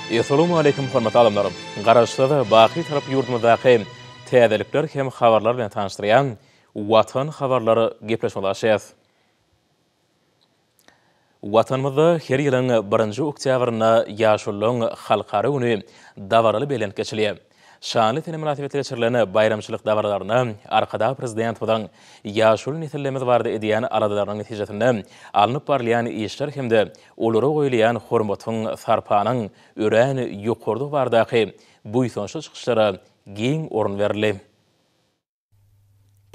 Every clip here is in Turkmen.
Essalawmaleýkim hormatly adamlar! Garaşsyz, baky Tarap ýurdumyzdaky täzelikler hem habarlar bilen tanyşdyrýan Watan habarlar gepleşigimizi açýas. Watanymyzda her ýylyň birinji oktýabrynda Ýaşulularyň halkara güni dabaraly bellenip geçilýär. Şanly sene mynasybetli geçirilen baýramçylyk dabaralarynda Arkadag Prezidentimiziň ýaşuly nesillerimiz barada edýän aladalarynyň netijesinde alnyp barylýan işler hem-de olara goýulýan hormatyň, sarpanyň örän ýokarydygy baradaky buýsançly çykyşlara giň orun berildi.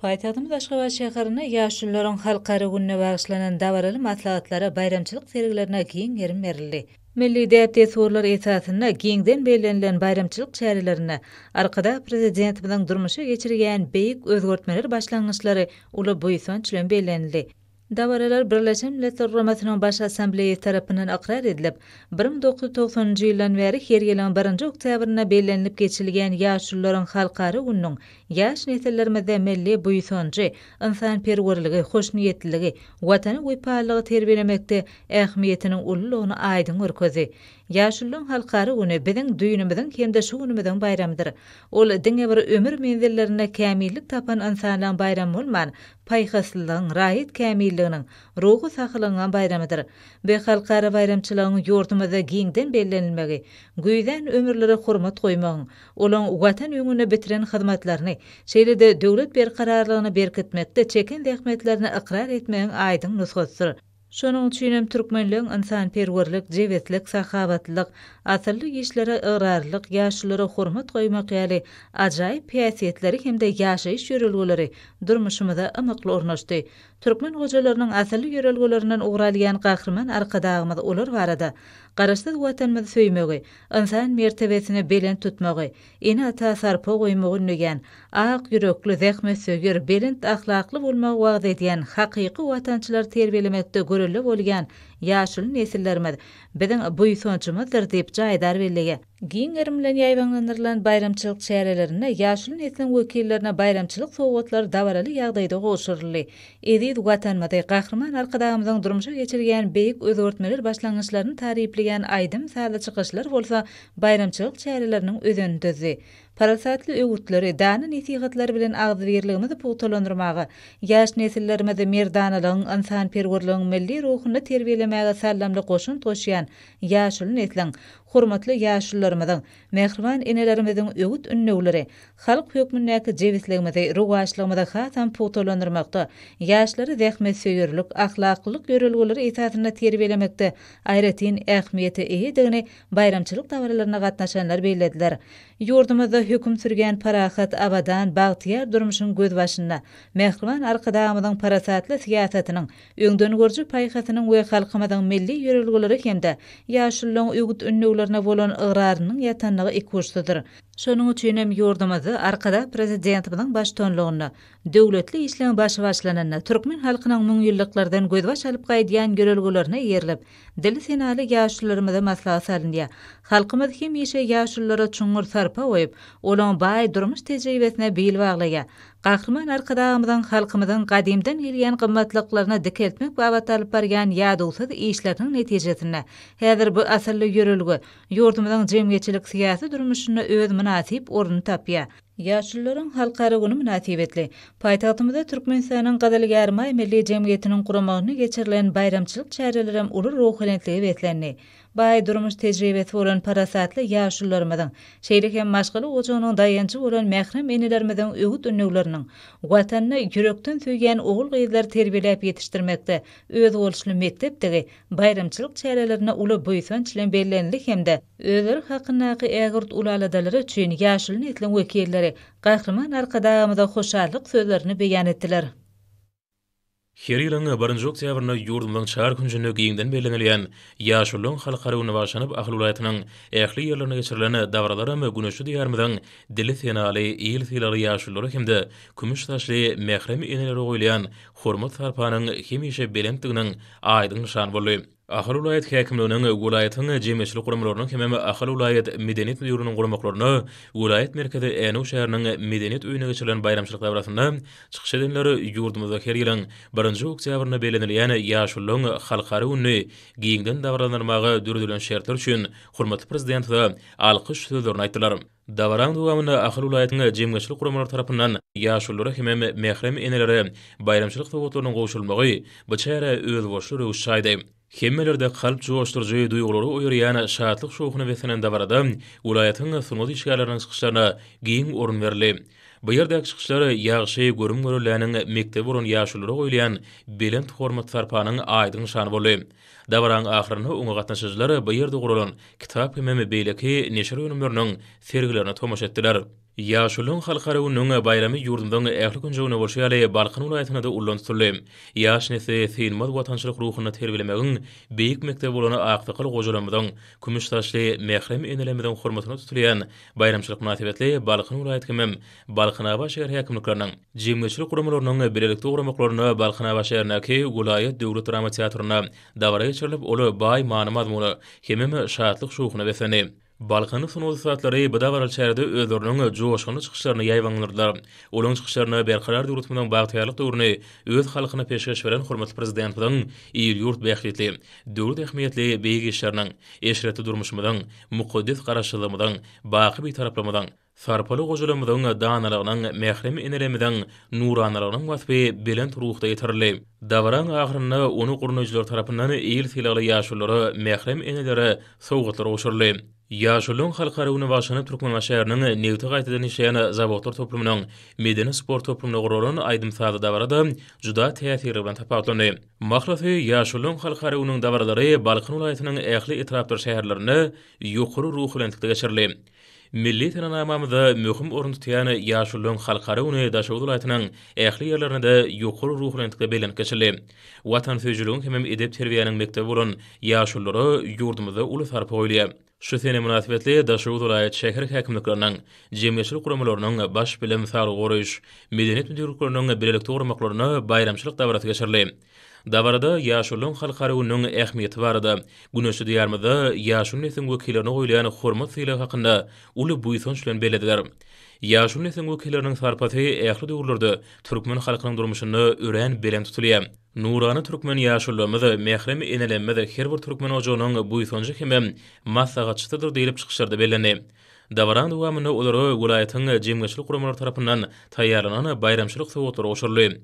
Paýtagtymyz Aşgabat şäherinde Ýaşulularyň halkara gününe bagyşlanan dabaraly maslahatlara, baýramçylyk sergilerine giň gerim berildi. Milli däp-dessurlar esasynda giňden bellenilen baýramçylyk çärelerinde Arkadag Prezidentimiziň durmuşa geçirýän beýik özgertmeler başlangyçlary uly buýsanç bilen bellenildi. Dabaralar Birleşen Milletler Guramasynyň Baş Assambleýasy tarapyndan ykrar edilip, 1990-njy ýyldan bäri her ýylyň birinji oktýabrynda bellenilip geçilýän Ýaşulularyň halkara gününiň ýaş nesillerimizde milli buýsanjy, ynsanperwerligi, hoşniýetliligi, Watana wepalylygy terbiýelemekde ähmiýetiniň ululygyny aýdyň görkezdi. Ýaşulularyň halkara güni biziň düýnümiziň hem-de şu günümiziň baýramydyr. Ol diňe bir ömür menzillerinde kämillik tapan ynsanlaryň baýramy bolman, paýhaslylygyň, raýat kämilliginiň, ruhy sahylygyňam baýramydyr. Bu halkara baýramçylygyň ýurdumyzda giňden bellenilmegi, güýzän ömürlere hormat goýmagyň, olaň Watan öňünde bitiren hyzmatlaryny, şeýle-de döwlet berkararlygyny berkitmekde çeken zähmetlerini ykrar etmegiň aýdyň nusgasydyr. Şonuň üçinem türkmenleň ynsanperwerlik, jebislik, sahawatlylyk, asylly işlere ygrarlylyk, ýaşululara hormat goýmak ýaly ajaýyp häsiýetleri hem-de ýaşaýyş ýörelgeleri durmuşymyza ymykly ornaşdy. Türkmen gojalarynyň asylly ýörelgelerinden ugur alýan Gahryman Arkadagymyz olar barada, Garaşsyz Watanymyzy söýmegi, ynsan mertebesini belent tutmagy, Ene-ata sarpa goýmagy ündeýän, ak ýürekli, zähmetsöýer, belent ahlakly bolmagy wagyz edýän hakyky watançylary terbiýelemekde görelde bolýan ýaşuly nesillerimiz biziň buýsanjymyzdyr diýip jaýdar belleýär. Giň gerim bilen ýaýbaňlandyrylan baýramçylyk çärelerinde ýaşuly nesliň wekillerine baýramçylyk sowgatlary dabaraly ýagdaýda gowşuryldy. Eziz Watanymyzy, Gahryman Arkadagymyzyň durmuşa geçirýän beýik özgertmeler başlangyçlaryny taryplaýan aýdym-sazly çykyşlar bolsa baýramçylyk çäreleriniň özenini düzdi. Parasatly öwütleri, dana nesihatlary bilen agzybirligimizi pugtalandyrmaga, ýaş nesillerimizi merdanalygyň, ynsanperwerligiň milli ruhunda terbiýelemäge saldamly goşant goşýan ýaşuly nesliň, hormatly ýaşulularymyzyň, mähriban enelerimiziň öwüt-ündewleri halk hökmündäki jebisligimizi, rowaçlygymyzy hasam pugtalandyrmakda, ýaşlary zähmetsöýerlik, ahlaklylyk ýörelgeleri esasynda terbiýelemekde aýratyn ähmiýete eýedigini baýramçylyk dabaralaryna gatnaşanlar bellediler. Ýurdumyzda höküm sürýän parahat, abadan, bagtyýar durmuşyň gözbaşynda mähriban Arkadagymyzyň parasatly syýasatynyň, öňdengörüji paýhasynyň we halkymyzyň milli ýörelgeleri hem-de ýaşulularyň öwüt-ündewlerine bolan ygrarynyň ýatanlygy ikuçsuzdyr. Şonuň üçin hem ýurdumyzda Arkadag Prezidentimiziň baştutanlygynda döwletli işleň başy başlananda, türkmen halkynyň müňýyllyklardan gözbaş alyp gaýdýan ýörelgelerine eýerilip, Dili senaly ýaşulularymyza maslahat salynýar. Halkymyz hemişe ýaşululara çuňňur sarpa goýup, olaň baý durmuş tejribesine bil baglaýar. Gahryman Arkadagymyzyň halkymyzyň gadymdan gelýän gymmatlyklaryny dikeltmek babatda alyp barýan ýadawsyz işleriniň netijesinde, häzir bu asylly ýörelge ýurdumyzyň jemgyýetçilik-syýasy durmuşynda öz mynasyp ornuny tapýar. Ýaşulularyň halkara güni mynasybetli, paýtagtymyzda Türkmenistanyň Gyzyl Ýarymaý Milli jemgyýetiniň guramagynda geçirilen baýramçylyk çärelerem uly ruhubelentlige beslendi. Baý durmuş tejribesi bolan parasatly ýaşulularymyzyň, şeýle hem maşgala ojagynyň daýanjy bolan mährem enelerimiziň öwüt-ündewleriniň Watanyny ýürekden söýýän ogul-gyzlary terbiýeläp ýetişdirmekde özboluşly mekdepdigi baýramçylyk çärelerinde uly buýsanç bilen bellenildi hem-de Özleri hakyndaky ägirt uly aladalary üçin ýaşuly nesliň wekilleri Gahryman Arkadagymyza hoşallyk sözlerini beýan etdiler. Her ýylyň birinji oktýabrynda ýurdumyzyň çar künjünde giňden bellenilýän Ýaşulularyň halkara güni bagyşlanyp, Ahal welaýatynyň ähli ýerlerinde geçirilen dabaralaram güneşli Diýarymyzyň dili senaly, il sylagly ýaşululara hem-de kümüş saçly mährem enelere goýulýan hormat-sarpanyň hemişe belentdiginiň aýdyň nyşany boldy. Ahal welaýat häkimliginiň, welaýatyň jemgyýetçilik guramalarynyň hemem Ahal welaýat medeniýet müdirliginiň guramaklarynda welaýat merkezi Änew şäheriniň Medeniýet öýünde geçirilen baýramçylyk dabarasynda çykyş edenler ýurdumyzda her ýylyň birinji oktýabrynda bellenilýän Ýaşulularyň halkara gününi giňden dabaralandyrmaga döredilen şertler üçin hormatly Prezidentimize alkyş sözlerini aýtdylar. Dabaraň dowamynda Ahal welaýatynyň jemgyýetçilik guramalary tarapyndan ýaşululara hemem mährem enelere baýramçylyk sowgatlarynyň gowşurylmagy bu çärä özboluşly röwüş çaýdy. Hemmelerde kalp joşduryjy duýgulary oýarýan şatlyk-şowhuna beslenen dabarada welaýatyň sungat işgärleriniň çykyşlaryna giň orun berildi. Bu ýerdäki çykyşlar ýagşy görüm-göreldäniň mekdebi bolan ýaşululara goýulýan belent hormat-sarpanyň aýdyň nyşany boldy. Dabaraň ahyrynda oňa gatnaşyjylar bu ýerde guralan kitap hemem beýleki neşir önümleriniň sergilerine tomaşa etdiler. Ýaşulunyň halkara gününiň baýramy ýurdumyzyň ähli künjeginde bolşy ýaly, Balkan welaýatynda-da ullan tutuldy. Ýaş nesli synmaz watançylyk ruhunda terbiýelemegiň beýik mekdebi bolan aksakgal gojalarymyzyň, kümüş saçly mährem enelerimiziň hormatyna tutulýan baýramçylyk mynasybetli Balkan welaýat hemem Balkanabat şäher häkimlikleriniň, jemgyýetçilik guramalarynyň bilelikde guramaklarynda Balkanabat şäherindäki welaýat döwlet drama teatrynda dabara geçirilip, ol baý many-mazmuna hemem şatlyk-şowhuna beslendi. Balkanyň sungat ussatlary bu dabaraly çärede özleriniň joşgunly çykyşlaryny ýaýbaňlandyrdylar. Olaryň çykyşlarynda Berkarar döwletimiziň bagtyýarlyk döwrüni öz halkyna peşgeş beren hormatly Prezidentimiziň il-ýurt bähbitli, döwlet ähmiýetli beýik işleriniň, eşretli durmuşymyzyň, mukaddes Garaşsyzlygymyzyň, baky Bitaraplygymyzyň, Sarpaly gojalarymyzyň danalygynyň, mährem enelerimiziň nuranalygynyň waspy belent ruhda ýetirildi. Dabaraň ahyrynda ony gurnaýjylar tarapyndan il sylagly ýaşululara, mährem enelere sowgatlar gowşuryldy. Ýaşulularyň halkara güni bagyşlanyp Türkmenbaşy şäheriniň nebti gaýtadan işleýän zawodlar toplumynyň medeni-sport toplumynda guralan aýdym-sazly dabara-da juda täsirli bilen tapawutlandy. Mahlasy, Ýaşulularyň halkara gününiň dabaralary Balkan welaýatynyň ähli etrapdyr şäherlerinde ýokary ruhubelentlikde geçirildi. Milli senenamamyzda möhüm orun tutýan Ýaşulularyň halkara güni Daşoguz welaýatynyň ähli ýerlerinde-de ýokary ruhubelentlikde bellenip geçildi. Watansöýüjiligiň hemem edep-terbiýäniň mekdebi bolan ýaşululara ýurdumyzda uly sarpa goýulýar. Şu sene mynasybetli Daşoguz welaýat şäher häkimlikleriniň, jemgyýetçilik guramalarynyň, baş bilim, saglygy goraýyş, medeniýet müdirlikleriniň bilelikde guramaklarynda baýramçylyk dabarasy geçirildi. Dabarada Ýaşulularyň halkara gününiň ähmiýeti barada, güneşli Diýarymyzda ýaşuly nesliň wekillerine goýulýan hormat-sylag hakynda uly buýsanç bilen bellediler. Ýaşuly nesliň wekilleriniň sarpasy ähli döwürlerde türkmen halkynyň durmuşynda örän belent tutulýar. Nurana türkmen ýaşulularymyz, mährem enelerimiz her bir türkmen ojagynyň buýsanjy hemem maslahatçysydyr diýlip çykyşlarda bellendi. Dabaraň dowamynda olara welaýatyň jemgyýetçilik guramalary tarapyndan taýýarlanan baýramçylyk sowgatlary gowşuryldy.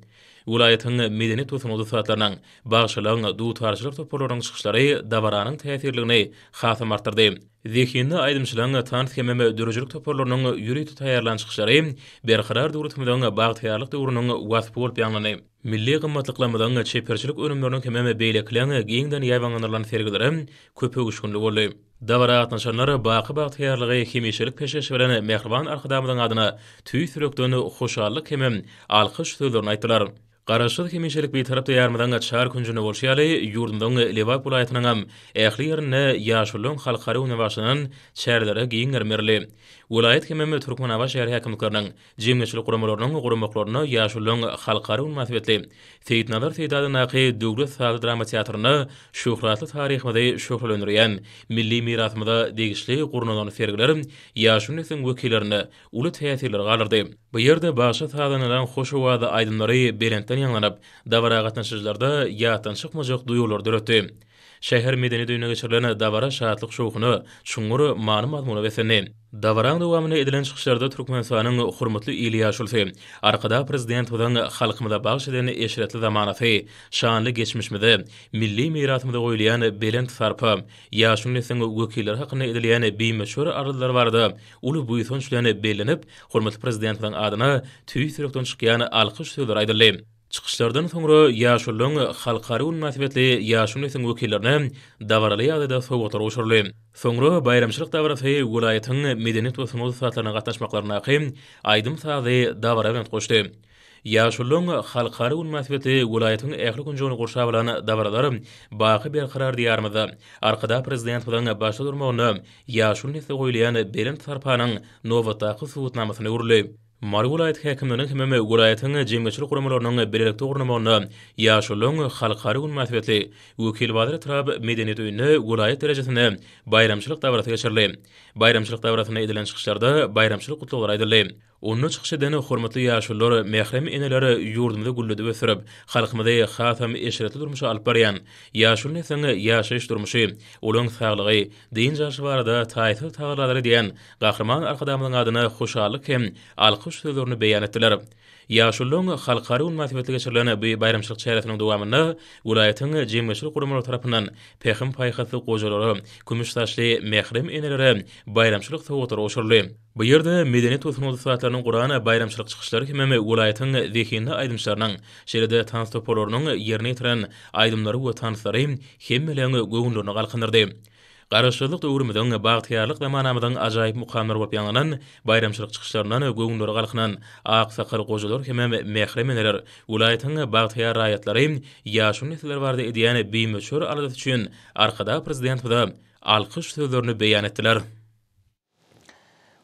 Welaýatyň medeniýet we sungat ussatlarynyň, bagşylaryň, dutarçylar toparlarynyň çykyşlary dabaranyň täsirligini hasam artdyrdy. Zehinli aýdymçylaryň, tans hemem döredijilik toparlarynyň ýörite taýýarlan çykyşlary Berkarar döwletimiziň bagtyýarlyk döwrüniň waspy bolup ýaňlandy. Milli gymmatlyklarymyzyň, çeperçilik önümleriniň hemem beýlekileň giňden ýaýbaňlandyrylan sergileri köpöwüşginli boldy. Dabara gatnaşanlar baky bagtyýarlygy hemişelik peşgeş beren mähriban Arkadagymyzyň adyna tüýs ýürekden hoşallyk hemem alkyş sözlerini aýtdylar. Garaşsyz hemişelik Bitarap Diýarymyzyň çar künjünde bolşy ýaly, ýurdumyzyň Lebap welaýatynyňam ähli ýerinde ýaşulularyň halkara gününe bagyşlanan çärelere giň gerim berildi. Welaýat hemem Türkmenabat şäher häkimlikleriniň, Jemgyýetçilik guramalarynyň guramaklarynda ýaşulularyň halkara güni mynasybetli Seýitnazar Seýdi adyndaky döwlet sazly drama teatrynda şöhratly taryhymyzy şöhlelendirýän milli mirasymyza degişli gurnalan sergiler ýaşuly nesliň wekillerinde uly täsirleri galdyrdy. Bu ýerde bagşy-sazandalaryň hoş owazly aýdymlary belentden ýaňlanyp, dabara gatnaşyjylarda ýatdan çykmajak duýgulary döretdi. Şäher medeniýet öýünde geçirilen dabara şatlyk-şowhuna, çuňňur many-mazmuna beslendi. Dabaraň dowamynda edilen çykyşlarda Türkmenistanyň Hormatly il ýaşulusy, Arkadag Prezidentimiziň halkymyza bagyş eden eşretli zamanasy, şanly geçmişimize, milli mirasymyza goýulýan belent sarpa, ýaşuly nesliň wekilleri hakynda edilýän bimöçber aladalar barada uly buýsanç bilen bellenip, hormatly Prezidentimiziň adyna tüýs ýürekden çykýan alkyş sözleri aýdyldy. Çykyşlardan soňra ýaşulularyň Halkara güni mynasybetli ýaşuly nesliň wekillerine dabaraly ýagdaýda sowgatlar gowşuryldy. Soňra baýramçylyk dabarasy welaýatyň medeniýet we sungat ussatlarynyň gatnaşmaklaryndaky aýdym-sazly dabara bilen utgaşdy. Ýaşulularyň Halkara güni mynasybetli welaýatyň ähli künjegini gurşap alan dabaralar baky berkarar Diýarymyzda Arkadag Prezidentimiziň başda durmagynda ýaşuly nesle goýulýan belent sarpanyň nobatdaky subutnamasyna öwrüldi. Mary welaýat häkimliginiň hemem welaýatyň jemgyýetçilik guramalarynyň bilelikde gurnamagynda Ýaşulularyň halkara güni mynasybetli Wekilbazar etrap medeniýet öýünde welaýat derejesinde baýramçylyk dabarasy geçirildi. Baýramçylyk dabarasynda edilen çykyşlarda baýramçylyk gutlaglary aýdyldy. Onda çykyş eden hormatly ýaşulular, mährem eneler ýurdumyzy gülledip ösdürip, halkymyzy hasam eşretli durmuşa alyp barýan ýaşuly nesliň ýaşaýyş-durmuşy, olaryň saglygy, dynç alşy barada taýsyz tagallalar edýän Gahryman Arkadagymyzyň adyna hoşallyk hem alkyş sözlerini beýan etdiler. Ýaşulularyň halkara güni mynasybetli geçirilen bu baýramçylyk çäresiniň dowamynda welaýatyň jemgyýetçilik guramalary tarapyndan pähim-paýhasly gojalara, kümüş saçly mährem enelere baýramçylyk sowgatlary gowşuryldy. Bu ýerde medeniýet we sungat ussatlarynyň guran baýramçylyk çykyşlary hemem welaýatyň zehinli aýdymçylarynyň, şeýle-de tans toparlarynyň ýerine ýetiren aýdymlary we tanslary hemmeleň göwünlerini galkyndyrdy. Garaşsyzlyk döwrümiziň, bagtyýarlyk zamanamyzyň ajaýyp mukamlary bolup ýaňlanan baýramçylyk çykyşlaryndan göwünleri galkynan aksakgal gojalar hemem mährem eneler, welaýatyň bagtyýar raýatlary ýaşuly nesiller barada edýän bimöçber aladasy üçin Arkadag Prezidentimize alkyş sözlerini beýan etdiler.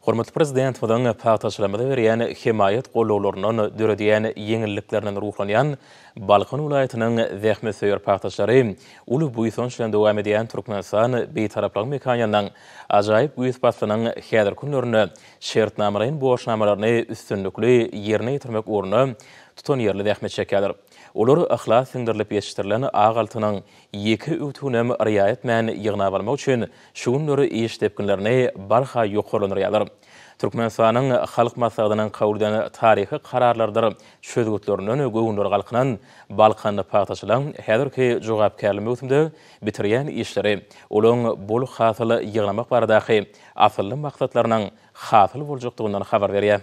Hormatly Prezidentimiziň pagtaçylarymyza berýän hemaýat gollaglaryndan, döredýän ýeňilliklerinden ruhlanýan Balkan welaýatynyň zähmetsöýer pagtaçylary uly buýsanç bilen dowam edýän Türkmenistan Bitaraplygyň mekanynyň ajaýyp güýz paslynyň häzirki günlerinde şertnamalaýyn borçnamalaryny üstünlikli ýerine ýetirmek ugrunda tutanýerli zähmet çekýärler. Olar yhlas siňdirilip ýetişdirilen ak altynyň ýeke öwtüginem yrýa etmän ýygnap almak üçin şu günler iş depginlerini barha ýokarlandyrýarlar. Türkmenistanyň Halk Maslahatynyň kabul eden taryhy kararlarydyr çözgütlerinden göwünleri galkynan balkanly pagtaçylaryň häzirki jogapkärli möwsümde bitirýän işleri olaryň bol hasyl ýygnamak baradaky asylly maksatlarynyň hasyl boljakdygyndan habar berýär.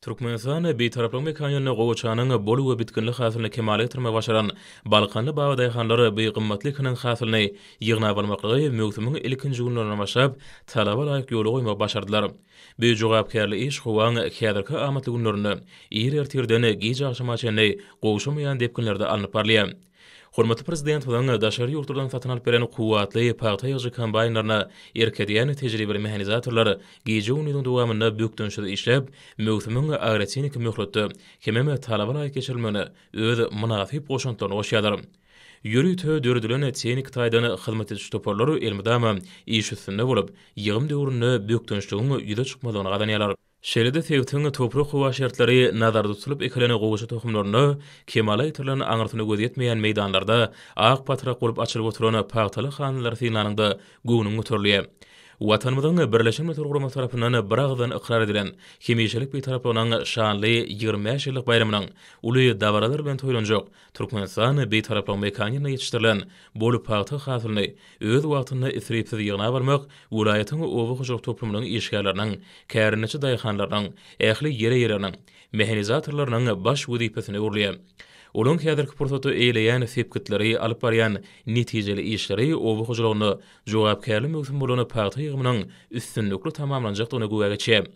Türkmenistan Bitaraplyk mekanynda gowaçanyň bol we bitginli hasylyny kemala getirmegi başaran balkanly babadaýhanlar bu gymmatly ekiniň hasylyny ýygnap almaklygy möwsümiň ilkinji günlerinden başlap talaba laýyk ýola goýmagy başardylar. Bu jogapkärli iş howaň häzirki amatly günlerinde ir ertirden giç agşama çenli gowşamaýan depginlerde alnyp barylýar. Hormatly Prezidentimiziň daşary ýurtlardan satyn alyp beren kuwwatly pagta ýygyjy kombaýnlaryna erk edýän tejribeli mehanizatorlar gije-gündiziň dowamynda bökdençsiz işläp, möwsümiň agrotehniki möhletde hemem talaba laýyk geçirilmegine öz mynasyp goşantlaryny goşýarlar. Ýörite döredilen tehniki taýdan hyzmat ediş toparlar elmydama iş üstünde bolup, ýygym döwründe bökdençligiň ýüze çykmazlygyny gazanýarlar. Şeýle-de sebitiň toprak-howa şertleri nazarda tutulyp ekilen gowaça tohumlarynda kemala getirilen aňyrsyna göz ýetmeýän meýdanlarda ak patrak bolup açylyp oturan pagtaly hanalary synlanyňda göwnüň göterilýär. Watanymyzyň Birleşen Milletler Guramasy tarapyndan biragyzdan ykrar edilen hemişelik Bitaraplygynyň şanly 25 ýyllyk baýramynyň uly dabaralar bilen toýlanjak Türkmenistan Bitaraplygyň mekanynda ýetişdirilen bol pagta hasylyny öz wagtynda isripsiz ýygnap almak welaýatyň oba hojalyk toplumynyň işgärleriniň, kärendeçi daýhanlarynyň, ähli ýer eýeleriniň, mehanizatorlarynyň baş wezipesine öwrülýär. Olaryň häzirki pursatda eýeleýän sepgitleri, alyp barýan netijeli işleri oba hojalygynda jogapkärli möwsüm bolan pagta ýygymynyň üstünlikli tamamlanjakdygyna güwä geçýär.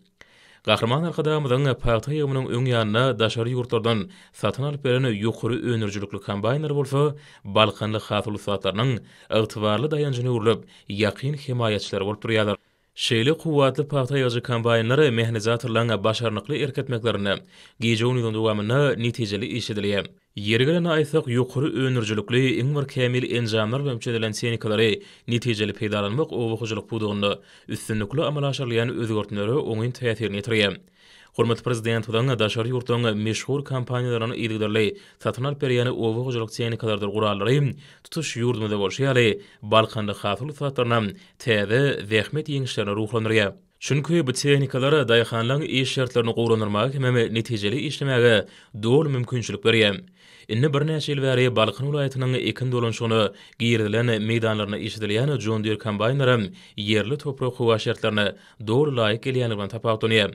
Gahryman Arkadagymyzyň pagta ýygymynyň öň ýanynda daşary ýurtlardan satyn alyp beren ýokary öndürijilikli kombaýnlary bolsa balkanly hasyl ussatlarynyň ygtybarly daýanjyna öwrülip, ýakyn hemaýatçylary bolup durýarlar. Şeýle kuwwatly pagta ýygyjy kombaýnlar mehanizatorlaryň başarnykly erk etmeklerinde gije-gündiziň dowamynda netijeli işledilýär. Ýeri gelende aýtsak, ýokary öndürijilikli, iň bir kämil enjamlar bilen üpjün edilen tehnikalary netijeli peýdalanmak oba hojalyk pudagynda üstünlikli amala aşyrylýan özgertmelere oňyn täsirini ýetirýär. Hormatly Prezidentimiziň daşary ýurtlaryň meşhur kompaniýalaryndan yzygiderli satyn alyp berýän oba hojalyk tehnikalarydyr gurallary tutuş ýurdumyzda bolşy ýaly, Balkanly hasyl ussatlaryny täze zähmet ýeňişlerine ruhlandyrýar. Çünki bu tehnikalar daýhanlaryň iş şertlerini gowulandyrmaga hemem netijeli işlemäge doly mümkinçilik berýär. Indi birnäçe ýyl bäri Balkan welaýatynyň ekin dolanyşygyna girizilen meýdanlarynda işledilýän John Deere kombaýnlary ýerli toprak-howa şertlerine doly laýyk gelýänligi bilen tapawutlanýar.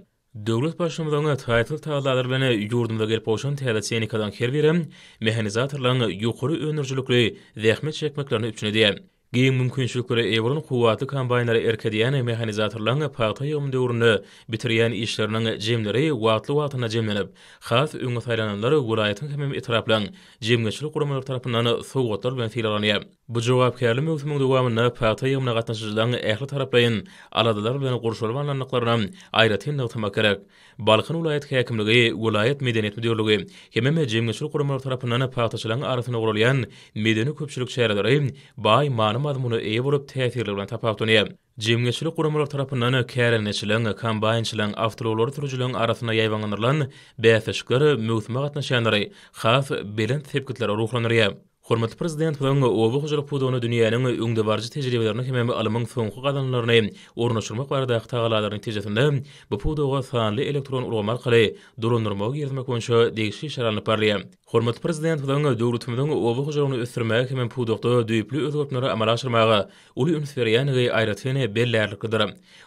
Döwlet Baştutanynyň taýsyz tagallalary bilen ýurdumyza gelip gowşan täze tehnikalaryň her biri mehanizatorlaryň ýokary öndürijilikli zähmet çekmeklerini üpjün edýär. Giň mümkinçiliklere eýe bolan kuwwatly kombaýnlara erk edýän mehanizatorlaryň pagta ýygymy döwründe bitirýän işleriniň jemleri wagtly-wagtynda jemlenip, has öňe saýlananlar welaýatyň hemem etraplaryň jemgyýetçilik guramalary tarapyndan sowgatlar bilen sylaglanýar. Bu jogapkärli möwsümiň dowamynda pagta ýygymyna gatnaşyjylaryň ähli taraplaýyn aladalar bilen gurşalyp alnandyklaryny aýratyn nygtamak gerek. Balkan welaýat häkimligi, welaýat medeniýet müdirligi hemem jemgyýetçilik guramalary tarapyndan pagtaçylaryň arasynda guralýan medeni-köpçülik çäreleri baý many-mazmuna eýe bolup, täsirligi bilen tapawutlanýar. Jemgyýetçilik guramalary tarapyndan kärendeçileriň, kombaýnçylaryň, awtoulaglary sürüjileriň arasynda ýaýbaňlandyrylan bäsleşikler möwsüme gatnaşýanlary has belent sepgitlere ruhlandyrýar. Hormatly Prezidentimiziň oba hojalyk pudagyna dünýäniň öňdebaryjy tejribelerini hemem ylmyň soňky gazananlaryny ornaşdyrmak baradaky tagallalary netijesinde bu pudaga sanly elektron ulgamy arkaly dolandyrmagy girizmek boýunça degişli işler alnyp barylýar. Hormatly Prezidentimiziň döwletimiziň oba hojalygyny ösdürmäge hemem pudakda düýpli özgertmeleri amala aşyrmaga uly üns berýändigi aýratyn bellärliklidir.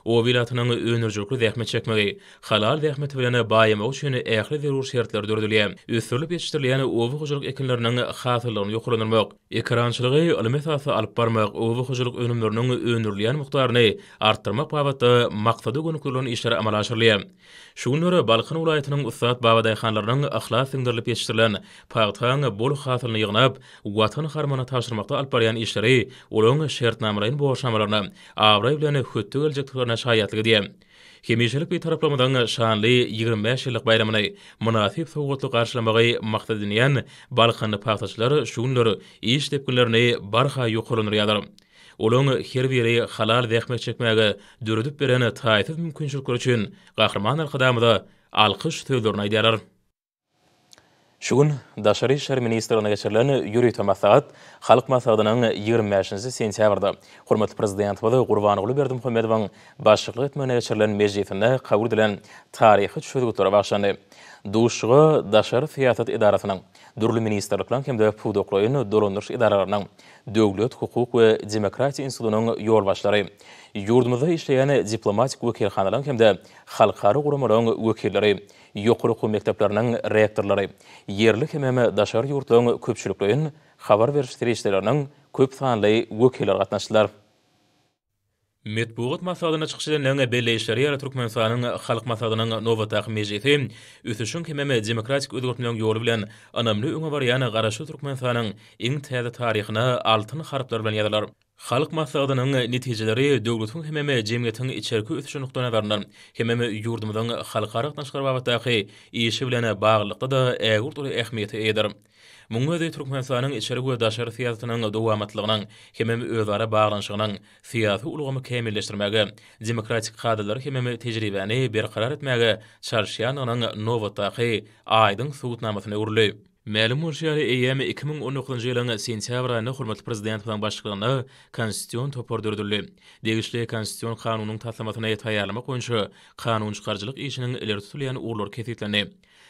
Oba ilatynyň öndürijilikli zähmet çekmegi, halal zähmeti bilen baýamagy üçin ähli zerur şertler döredilýär. Ösdürilip ýetişdirilýän oba hojalyk ekinleriniň hasyllygyny ýokarlandyrmak, ekerançylygy ylmy esasda alyp barmak, oba hojalyk önümleriniň öndürilýän mukdaryny artdyrmak babatda maksada gönükdirilen işler amala aşyrylýar. Şu günler Balkan welaýatynyň ussat babadaýhanlarynyň yhlas siňdirilip ýetişdirilen pagtaň bol hasylyny ýygnap, Watan harmanyna tabşyrmakda alyp barýan işleri olaryň şertnamalaýyn borçnamalaryna abraý bilen hötde geljekdiklerine şaýatlyk edýär. Hemişelik Bitaraplygymyzyň şanly 25 ýyllyk baýramyny mynasyp sowgatly garşylamagy maksat edinýän balkanly pagtaçylar şu günler iş depginlerini barha ýokarlandyrýarlar. Olaryň her biri halal zähmet çekmäge döredip beren taýsyz mümkinçilikleri üçin Gahryman Arkadagymyza alkyş sözlerini aýdýarlar. Şu gün Daşary işler ministrliginde geçirilen ýörite maslahat Halk Maslahatynyň 25-nji sentýabrda hormatly Prezidentimiz Gurbanguly Berdimuhamedowyň başlyklyk etmeginde geçirilen mejlisinde kabul edilen taryhy çözgütlere bagyşlandy. Duşuşyga daşary syýasat edarasynyň, dürli ministrlikleriň hem-de pudaklaýyn dolandyryş edaralarynyň, Döwlet, hukuk we demokratiýa institutynyň ýolbaşçylary, ýurdumyzda işleýän diplomatik wekilhanalaryň hem-de halkara guramalaryň wekilleri, ýokary okuw mekdepleriniň rektorlary, ýerli hemem daşary ýurtlaryň köpçülikleýin habar beriş serişdeleriniň köp sanly wekilleri gatnaşdylar. Metbugat maslahatynda çykyş edenleriň belleýişleri ýaly, Türkmenistanyň Halk Maslahatynyň nobatdaky mejlisi ösüşiň hemem demokratik özgertmegiň ýoly bilen ynamly öňe barýan Garaşsyz Türkmenistanyň iň täze taryhyna altyn harplar bilen ýazylar. Halk Maslahatynyň netijeleri döwletiň hemem jemgyýetiň içerki ösüşi nukdaýnazaryndan, hemem ýurdumyzyň halkara gatnaşyklary babatdaky işi bilen baglylykda-da ägirt uly ähmiýete eýedir. Munuň özi Türkmenistanyň içeri we daşary syýasatynyň dowamatlygynyň hemem özara baglanyşygynyň syýasy ulgamy kämilleşdirmäge, demokratik kadalary hemem tejribäni berkarar etmäge çalyşýandygynyň nobatdaky aýdyň subutnamasyna öwrüldi. Mälim bolşy ýaly, eýýäm 2019-njy ýylyň sentýabr aýynda hormatly Prezidentimiziň başlyklygynda Konstitusion topar döredildi. Degişli Konstitusion kanunyň taslamasyny taýýarlamak boýunça kanunçykaryjylyk işiniň ileri tutulýan ugurlary kesgitlendi.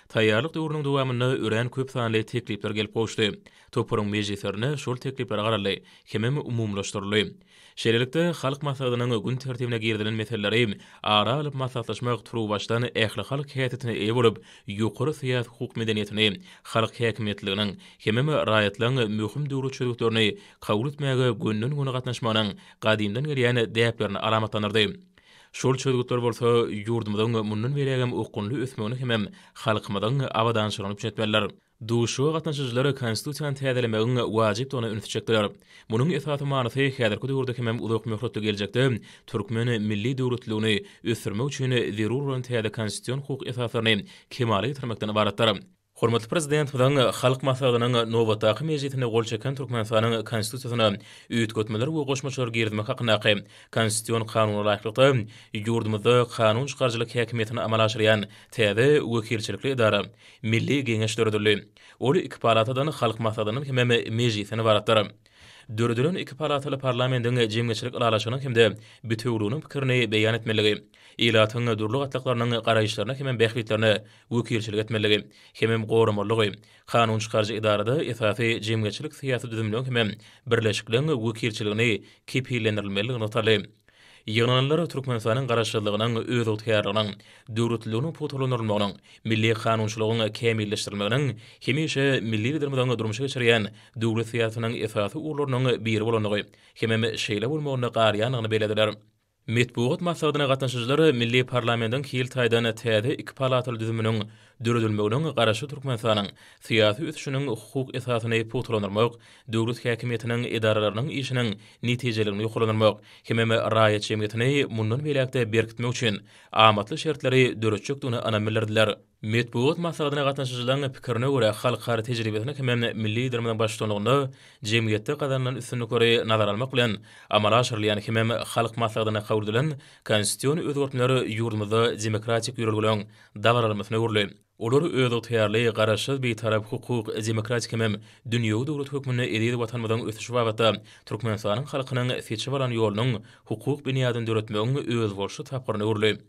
Taýýarlyk döwrüniň dowamynda örän köp sanly teklipler gelip gowuşdy. Toparyň mejlislerinde şol tekliplere garaldy hemem umumylaşdyryldy. Şeýlelikde, Halk Maslahatynyň gün tertibine girizilen meseleleri ara alyp maslahatlaşmak turuwbaşdan ählihalk häsiýetine eýe bolup, ýokary syýasy-hukuk medeniýetini, halk häkimiýetliliginiň hemem raýatlaryň möhüm döwlet çözgütlerini kabul etmäge gönden-göni gatnaşmagynyň gadymdan gelýän däplerini alamatlandyrdy. Şol çözgütler bolsa ýurdumyzyň mundan beýlägem okgunly ösmegini hemem halkymyzyň abadançylygyny üpjün etmelidir. Duşuşyga gatnaşyjylar Konstitusiýany täzelemegiň wajypdygyna ünsi çekdiler. Munuň esasy manysy häzirki döwürde hemem uzak möhletli geljekde türkmen milli döwletliligini ösdürmek üçin zerur bolan täze konstitusion hukuk esaslaryny kemala getirmekden ybaratdyr. Hormatly Prezidentimiziň Halk Maslahatynyň nobatdaky mejlisinde gol çeken Türkmenistanyň Konstitusiýasyna üýtgetmeler we goşmaçalar girizmek hakyndaky Konstitusion Kanuna laýyklykda, ýurdumyzda kanun çykaryjylyk häkimiýetini amala aşyrýan täze wekilçilikli edara, Milli Geňeş döredildi. Ol iki palatadan, Halk Maslahatyndan hemem Mejlisden ybaratdyr. Döredilen iki palataly parlamentiň jemgyýetçilik ylalaşygynyň hem-de bitewüliginiň pikirini beýan etmeligi, ilatyň dürli gatlaklarynyň garaýyşlaryna hemem bähbitlerine wekilçilik etmeligi hemem goramalygy, kanun çykaryjy edarada esasy jemgyýetçilik-syýasy düzümleň hemem birleşikleň wekilçiligini kepillendirilmelidigi nygtaldy. Ýygnananlar Türkmenistanyň Garaşsyzlygynyň, özygtyýarlygynyň, döwletliliginiň pugtalandyrylmagynyň, milli kanunçylygyň kämilleşdirilmeginiň hemişe milli Liderimiziň durmuşa geçirýän döwlet syýasatynyň esasy ugurlarynyň biri bolandygy hemem şeýle bolmagynda galýandygyny bellediler. Metbugat maslahatyna gatnaşyjylar milli parlamentiň hil taýdan täze iki palataly düzüminiň döredilmeginiň Garaşsyz Türkmenistanyň syýasy ösüşiniň hukuk esasyny pugtalandyrmak, döwlet häkimiýetiniň edaralarynyň işiniň netijeligini ýokarlandyrmak hemem raýat jemgyýetini mundan beýläk-de berkitmek üçin amatly şertleri döretjekdigine ynam bildirdiler. Metbugat maslahatyna gatnaşyjylaryň pikirine görä, halkara tejribesini hemem milli Liderimiziň baştutanlygynda jemgyýetde gazanylan üstünlikleri nazara almak bilen, amala aşyrylýan hemem Halk Maslahatynda kabul edilen konstitusion özgertmeler ýurdumyzda demokratik ýörelgeleriň dabaralanmasyna öwrüldi. Olar özygtyýarly, Garaşsyz, Bitarap, hukuk, demokratik hemem dünýewi döwlet hökmünde eziz Watanymyzyň ösüşi babatda Türkmenistanyň halkynyň seçip alan ýolunyň hukuk binýadyny döretmegiň özboluşly tapgyryna öwrüldi.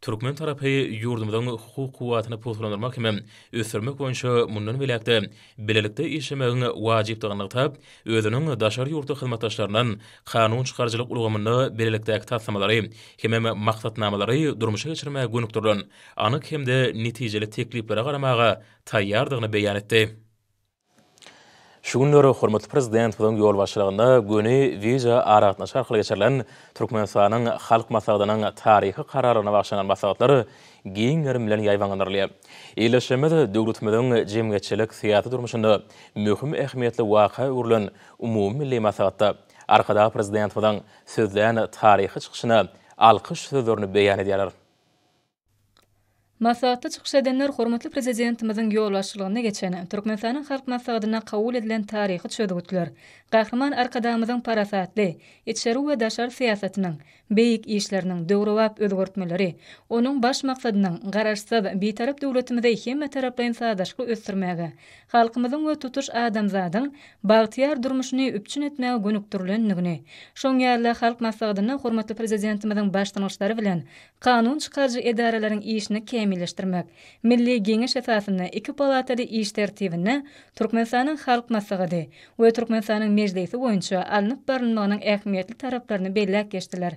Türkmen tarapy ýurdumyzyň hukuk kuwwatyny pugtalandyrmak hem ösdürmek boýunça mundan beýläk-de bilelikde işlemegiň wajypdygyny nygtap, özüniň daşary ýurtly hyzmatdaşlaryndan kanun çykaryjylyk ulgamynda bilelikdäki taslamalary hemem maksatnamalary durmuşa geçirmäge gönükdirilen anyk hem-de netijeli tekliplere garamaga taýýardygyny beýan etdi. Şu günler hormatly Prezidentimiziň ýolbaşçylygynda göni wideo aragatnaşyk arkaly geçirilen Türkmenistanyň Halk Maslahatynyň taryhy kararlaryna bagyşlanan maslahatlar giň gerim bilen ýaýbaňlandyrylýar. Ildeşlerimiz döwletimiziň jemgyýetçilik-syýasy durmuşynda möhüm ähmiýetli waka öwrülen umumymilli maslahatda Arkadag Prezidentimiziň sözlän taryhy çykyşyna alkyş sözlerini beýan edýärler. Maslahatda çykyş edenler hormatly Prezidentimiziň ýolbaşçylygynda geçen Türkmenistanyň Halk Maslahatynda kabul edilen taryhy çözgütler, Gahryman Arkadagymyzyň parasatly içeri we daşary syýasatynyň, beýik işleriniň, döwrebap özgertmeleri, onuň baş maksadynyň Garaşsyz, Bitarap döwletimizi hemmetaraplaýyn sazlaşykly ösdürmäge, halkymyzyň we tutuş adamzadyň bagtyýar durmuşyny üpjün etmäge gönükdirilendigini, şoň ýaly-da Halk Maslahatynda hormatly Prezidentimiziň başlangyçlary bilen Kanun çykaryjy edaralaryň işini kämilleşdirmek, Milli Geňeş esasynda iki palataly iş tertibinde Türkmenistanyň Halk Maslahaty we Türkmenistanyň Mejlisi boýunça alnyp barylmagynyň ähmiýetli taraplaryny belläp geçdiler.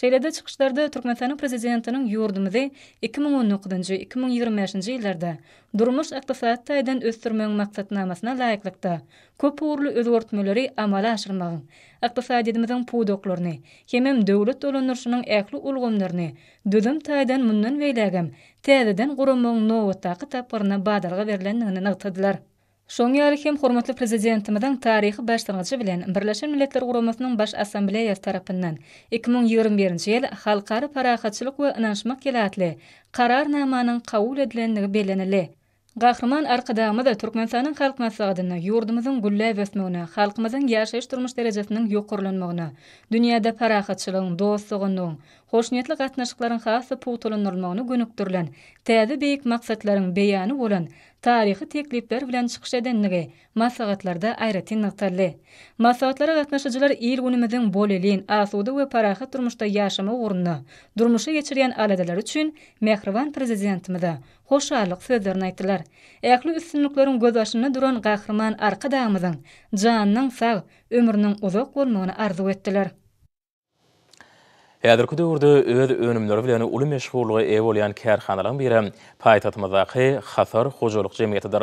Şeýle-de çykyşlarda Türkmenistanyň Prezidentiniň ýurdumyzy 2019-njy, 2025-nji ýyllarda durmuş-ykdysady taýdan ösdürmegiň maksatnamasyna laýyklykda köp ugurly özgertmeleri amala aşyrmagyň, ykdysadyýetimiziň pudaklaryny hemem döwlet dolandyryşynyň ähli ulgamlaryny düzüm taýdan mundan beýlägem täzeden guramagyň nobatdaky tapgyryna badalga berlendigini nygtadylar. Şoň ýaly hem hormatly Prezidentimiziň taryhy başlangyjy bilen Birleşen Milletler Guramasynyň Baş Assambleýasy tarapyndan 2021-nji ýyl Halkara parahatçylyk we ynanyşmak ýyly atly Kararnamanyň kabul edilendigi bellenildi. Gahryman Arkadagymyz Türkmenistanyň Halk Maslahatynda ýurdumyzyň gülläp ösmegine, halkymyzyň ýaşaýyş-durmuş derejesiniň ýokarlanmagyna, dünýäde parahatçylygyň, dost-doganlygyň, hoşniýetli gatnaşyklaryň has-da pugtalandyrylmagyna gönükdirilen täze beýik maksatlaryň beýany bolan taryhy teklipler bilen çykyş edendigi maslahatlarda aýratyn nygtaldy. Maslahatlara gatnaşyjylar il-günümiziň bolelin, asuda we parahat durmuşda ýaşamagy ugrunda durmuşa geçirýän aladalary üçin mähriban Prezidentimize hoşallyk sözlerini aýtdylar. Ähli üstünlikleriň gözbaşynda duran Gahryman Arkadagymyzyň janynyň sag, ömrüniň uzak bolmagyny arzuw etdiler. Häzirki döwürde öz önümleri bilen uly meşhurlyga eýe bolýan kärhanalaryň biri paýtagtymyzdaky Hasar hojalyk jemgyýetidir.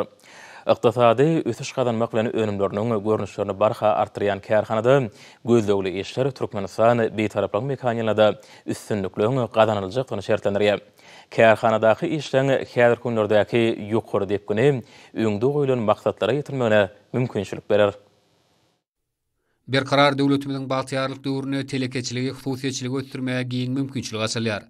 Ykdysady ösüş gazanmak bilen önümleriniň görnüşlerini barha artdyrýan kärhanada gözlegli işler Türkmenistan Bitaraplygyň mekany ýylynda-da üstünlikleň gazanyljakdygyny şertlendirýär. Kärhanadaky işleň häzirki günlerdäki ýokary depgini öňde goýlan maksatlara ýetilmegine mümkinçilik berer. Berkarar döwletimiziň bagtyýarlyk döwründe telekeçiligi, hususyýetçiligi ösdürmäge giň mümkinçilik açylýar.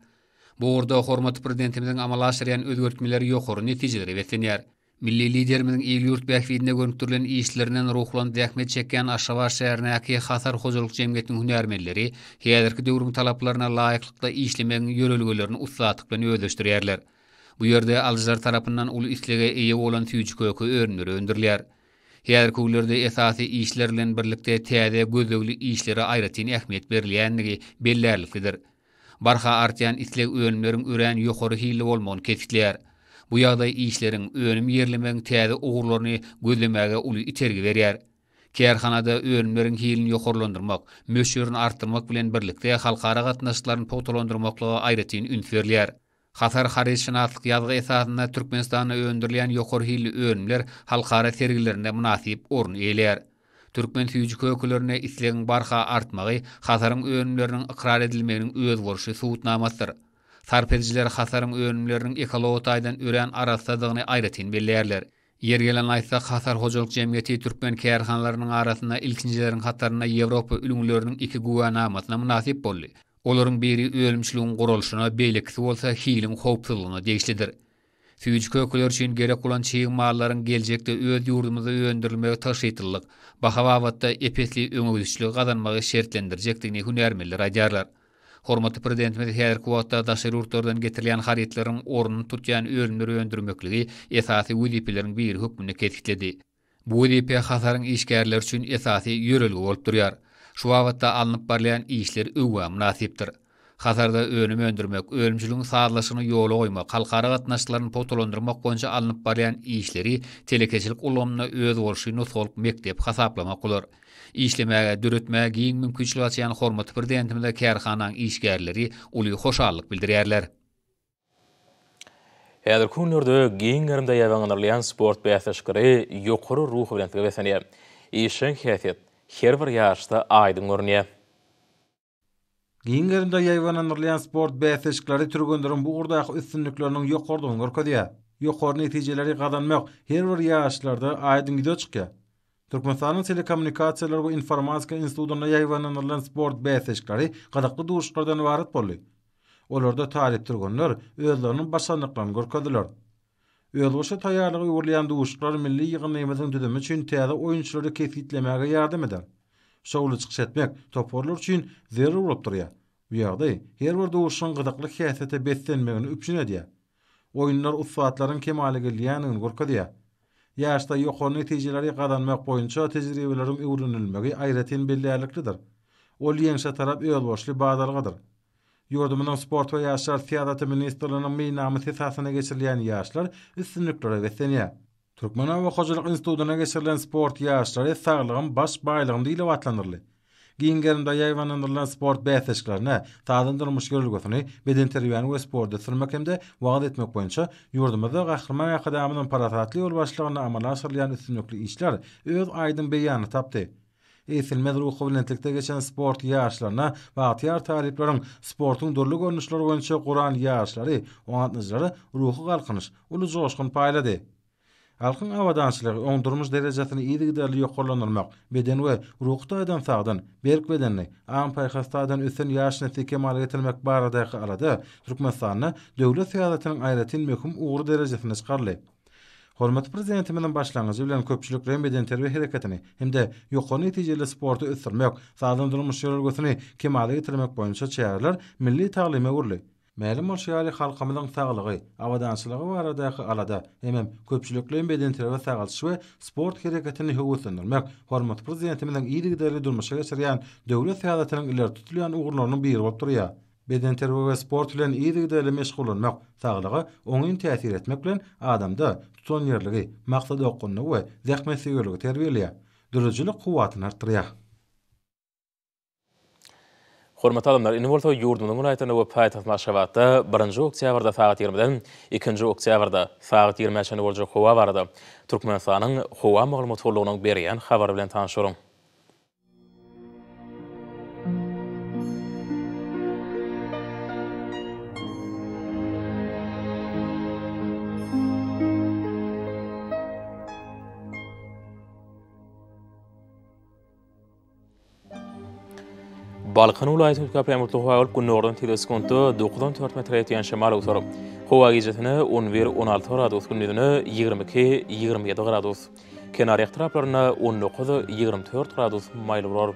Bu ugurda hormatly Prezidentimiziň amala aşyrýan özgertmeleri ýokary netijelere beslenýär. Milli Liderimiziň il-ýurt bähbidine gönükdirilen işlerinden ruhlanyp zähmet çekýän Aşgabat şäherindäki Hasar hojalyk jemgyýetiniň hünärmenleri häzirki döwrüň talaplaryna laýyklykda işlemegiň ýörelgelerini ussatlyk bilen özleşdirýärler. Bu ýerde alyjylar tarapyndan uly islege eýe bolan süýji-köke önümleri öndürilýär. Häzirki günlerde esasy işler bilen birlikde täze gözlegli işlere aýratyn ähmiýet berilýändigi bellärliklidir. Barha artýan isleg önümleriň örän ýokary hilli bolmagyny kesgitleýär. Bu ýagdaý işleriň, önüm ýerlemegiň täze ugurlaryny gözlemäge uly itergi berýär. Kärhanada önümleriň hilini ýokarlandyrmak, möçberini artdyrmak bilen birlikde halkara gatnaşyklaryny pugtalandyrmaklyga aýratyn üns berilýär. Hasar harytşynaslyk ýazgy esasynda Türkmenistanda öndürilýän ýokary hilli önümler halkara sergilerinde mynasyp orun eýeleýär. Türkmen süýji-kökelerine islegiň barha artmagy Hasaryň önümleriniň ykrar edilmeginiň özboluşly subutnamasydyr. Sarp edijiler Hasaryň önümleriniň ekologiýa taýdan örän arassadygyny aýratyn belleýärler. Ýeri gelende aýtsak, Hasar hojalyk jemgyýeti türkmen kärhanalarynyň arasynda ilkinjileriň hatarynda Ýewropa ülňüleriniň iki güwänamasyna mynasyp boldy. Olaryň biri önümçiligiň guralyşyna, beýlekisi bolsa hiliň howpsuzlygyna degişlidir. Süýji-kökeler üçin gerek bolan çig mallaryň geljekde öz ýurdumyzda öndürilmegi tygşytlylyk, baha babatda ep-esli öňegidişligi gazanmagy şertlendirjekdigini hünärmenler aýdýarlar. Hormatly Prezidentimiz häzirki wagtda daşary ýurtlardan getirilýän harytlaryň ornuny tutýan önümleri öndürmekligi esasy wezipeleriň biri hökmünde kesgitledi. Bu wezipe Hasaryň işgärleri üçin esasy ýörelge bolup durýar. Şu babatda alnyp barylýan işler öwgä mynasypdyr. Hasarda önüm öndürmek, önümçiligiň sazlaşygyny ýola goýmak, halkara gatnaşyklaryny pugtalandyrmak boýunça alnyp barylýan işleri telekeçilik ulgamynda özboluşly nusgalyk mekdep hasaplamak bolar. Işlemäge, döretmäge giň mümkinçilik açýan hormatly Prezidentimize kärhananyň işgärleri uly hoşallyk bildirýärler. Häzirki günlerde giň gerimde ýaýbaňlandyrylýan sport bäsleşikleri ýokary ruhubelentlige beslenýär. Işjeň häsiýet her bir ýaryşda aýdyň görünýär. Giň gerimde ýaýbaňlandyrylýan sport bäsleşikleri türgenleriň bu ugurdaky üstünlikleriniň ýokarydygyny görkezýär. Ýokary netijeleri gazanmak her bir ýaryşlarda aýdyň ýüze çykýar. Türkmenistanyň Telekommunikasiýalar we informatika institutynda ýaýbaňlandyrylan sport bäsleşikleri gyzykly duşuşyklardan ybarat boldy. Olarda talyp türgenler özleriniň başarnyklaryny görkezdiler. Özboluşly taýýarlyga öwrülýän duşuşyklar milli ýygyndymyzyň düzümi üçin täze oýunçylary kesgitlemäge ýardam eder. Şowly çykyş etmek toparlar üçin zerur bolup durýar. Bu ýagdaý her bir duşuşygyň gyzykly häsiýete beslenmegini üpjün edýär. Oýunlar ussatlaryň kemala gelýändigini görkezýär. Ýaşda ýokary netijeleri gazanmak boýunça tejribeleriň öwrenilmegi aýratyn bellärliklidir. Ol ýeňşe tarap özboluşly badalgadyr. Ýurdumyzyň Sport we ýaşlar syýasaty ministrliginiň meýilnamasy esasynda geçirilýän ýaşlar üstünliklere beslenýär. Türkmen oba hojalyk institutynda geçirilen sport ýaşlary Saglygym baş baýlygym diýlip atlandyryldy. Giň gerimde ýaýbaňlandyrylan sport bäsleşiklerine sagdyn durmuş ýörelgesini, bedenterbiýäni we sporty ösdürmek hem-de wagyz etmek boýunça ýurdumyzda Gahryman Arkadagymyzyň parasatly ýolbaşçylygynda amala aşyrylýan üstünlikli işler öz aýdyň beýanyny tapdy. Egsilmez ruhubelentlikde geçen sport ýaryşlaryna bagtyýar talyplaryň sportuň dürli görnüşleri boýunça guran ýaryşlary gatnaşyjylara ruhy galkynyş, uly joşgun paýlady. Halkyň abadançylygy, oň durmuş derejesini yzygiderli ýokarlandyrmak, beden we ruhy taýdan sagdyn, berk bedenli, aň-paýhas taýdan ösen ýaş nesli kemala getirmek baradaky alada Türkmenistanda döwlet syýasatynyň aýratyn möhüm ugry derejesine çykaryldy. Hormatly Prezidentimiziň başlangyjy bilen köpçülikleýin bedenterbiýe hereketini hem-de ýokary netijeli sporty ösdürmek, sagdyn durmuş ýörelgesini kemala getirmek boýunça çäreler milli taglyma öwrüldi. Mälim bolşy ýaly, halkymyzyň saglygy, abadançylygy baradaky alada hemem köpçülikleýin bedenterbiýe-sagaldyş we sport hereketini höweslendirmek hormatly Prezidentimiziň yzygiderli durmuşa geçirýän döwlet syýasatynyň ileri tutulýan ugurlarynyň biri bolup durýar. Bedenterbiýe we sport bilen yzygiderli meşgullanmak saglyga oňyn täsir etmek bilen, adamda tutanýerligi, maksadaokgunlygy we zähmetsöýerligi terbiýeleýär, döredijilik kuwwatyny artdyrýar. Hormatly alymlar, indi bolsa ýurdumyzyň welaýatlarynda we paýtagtymyz Aşgabatda birinji oktýabrda sagat ýigrimiden ikinji oktýabrda sagat ýigrimä çenli boljak howa barada Türkmenistanyň Howa maglumat gullugynyň berýän habary bilen tanyşalyň. Balkan welaýatynyň üýtgäp bulutly howa bolup, gündogardan tizligi sekuntda 9-14 metre ýetýän şemal öwser. Howa gijesine 11-16 gradus, gündizine 22-27 gradus. Kenarýaka etraplarynda 19, 24 gradus maýyl bolar.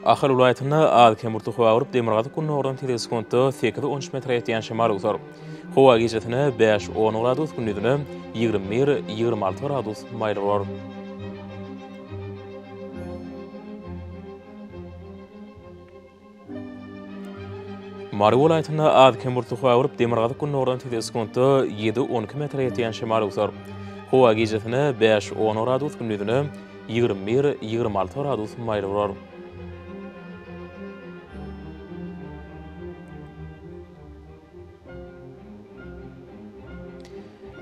Ahal welaýatynda az-kem bulutly howa bolup, demirgazyk-gündogardan tizligi sekuntda sekiz-on üç metre ýetýän şemal öwser. Howa gijesine bäş-on gradus, gündizine 21, 26 gradus maýyl bolar. Mary welaýatynda az-kem bulutly howa bolup, demirgazyk-gündogardan tizligi sekuntda ýedi-on iki metre ýetýän şemal öwser. Howa gijesine bäş-on gradus, gündizine 21-26 gradus maýyl bolar.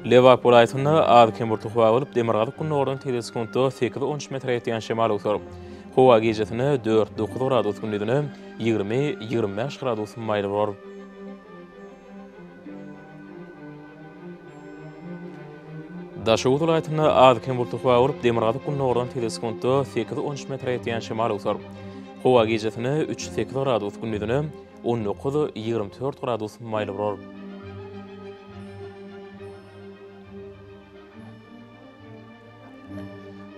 Lebap welaýatynda az-kem bulutly howa bolup, demirgazyk-gündogardan tizligi sekuntda sekiz-on üç metre ýetýän şemal öwser. Howa gijesine dört-dokuz gradus, gündizine 20-25 gradus maýyl bolar. Daşoguz welaýatynda az-kem bulutly howa bolup, demirgazyk-gündogardan tizligi sekuntda sekiz-on üç metre ýetýän şemal öwser. Howa gijesine üç-sekiz gradus, gündizine 19-24 gradus maýyl bolar.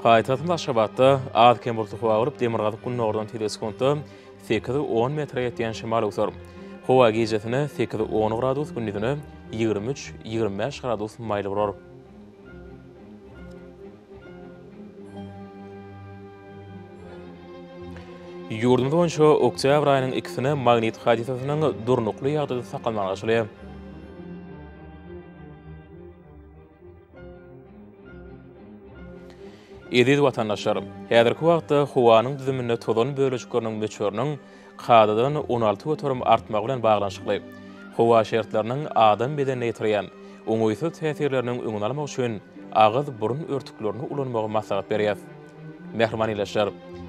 Paýtagtymyz Aşgabatda az-kem bulutly howa bolup, demirgazyk-gündogardan tizligi sekuntda sekiz-on metre ýetýän şemal öwser. Howa gijesine sekiz-on gradus, gündizine 23-25 gradus maýyl bolar. Ýurdumyz boýunça oktýabr aýynyň ikisine magnit hadysasynyň durnukly ýagdaýda saklanmagy garaşylýar. Eziz watandaşlar, häzirki wagtda howanyň düzüminde tozan bölejikleriniň möçberiniň kadadan 16% artmagy bilen baglanyşykly howa şertleriniň adam bedenine ýetirýän oňaýsyz täsirleriniň öňüni almak üçin agyz-burun örtüklerini ulanmagy maslahat berýäris. Mähriban ildeşler,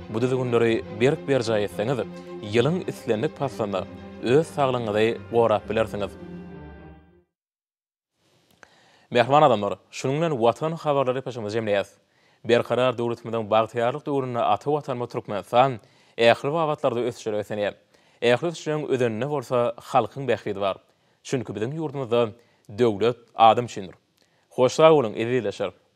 bu düzgünleri berk berjaý etseňiz, ýylyň islendik paslynda öz saglygyňyzy gorap bilersiňiz. Mähriban adamlar, şunuň bilen Watan habarlary gepleşigimizi jemleýäris. Berkarar döwletimiziň bagtyýarlyk döwründe ata Watanymyz Türkmenistan ähli babatlarda ösüşlere beslenýär. Ähli ösüşleriň özeninde bolsa halkyň bähbidi bar. Çünki biziň ýurdumyzda döwlet adam üçindir. Hoş sag boluň, eziz ildeşler!